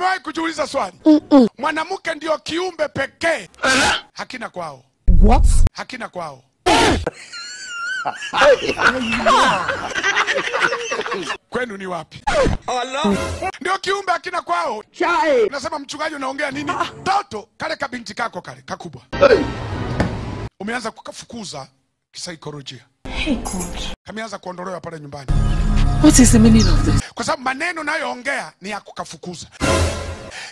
Umewahi kujiuliza swali? Mwanamke ndio kiumbe pekee hakina kwao. What? Hakina kwao. Kwenu ni wapi? Allah. Ndio kiumbe hakina kwao. Chai. Nasema mchungaji unaongea nini? Toto kale kabinti kako kale kakubwa. Umeanza kukafukuza kisaikolojia. Hey God. Kameanza kuondolewa pale nyumbani. What is the meaning of this? Kwa sababu maneno nayoongea ni ya kukafukuza.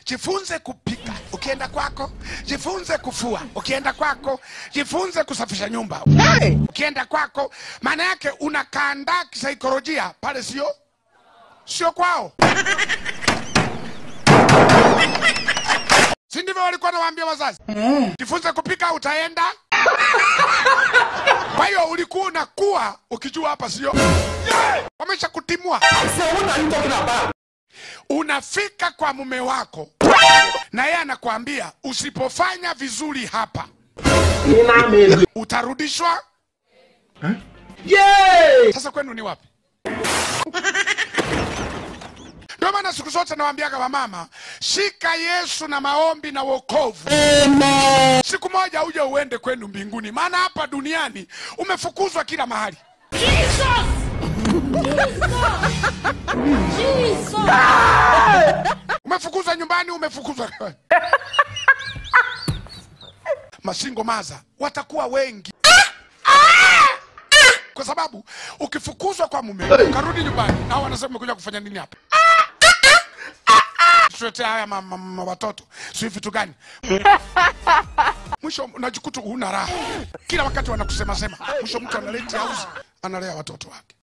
Jifunze kupika ukienda kwako, jifunze kufua ukienda kwako, jifunze kusafisha nyumba. Hey! Ukienda kwako, maana yake unakaandaa kisaikolojia pale sio kwao. Si ndivyo walikuwa wanawaambia wazazi? Jifunze kupika utaenda. Kwa hiyo ulikuwa unakuwa ukijua hapa sio. Wameshakutimua. So what are you talking about? Unafika kwa mume wako na yeye anakuambia usipofanya vizuri hapa utarudishwa. Yeah! Sasa kwenu ni wapi? Ndio maana siku zote nawaambiaga wamama, shika Yesu na maombi na wokovu. Amen. Siku moja uje uende kwenu mbinguni, maana hapa duniani umefukuzwa kila mahali. Jesus! Jesus! Jesus! Umefukuzwa nyumbani, umefukuzwa. Masingo maza watakuwa wengi. Kwa sababu ukifukuzwa kwa mume, ukarudi nyumbani, na wanasema umekuja kufanya nini hapa? Tutetea haya mama watoto, si vitu gani? Mwisho unajikuta huna raha. Kila wakati wanakusema sema. Mwisho mtu analeta house, analea watoto wake.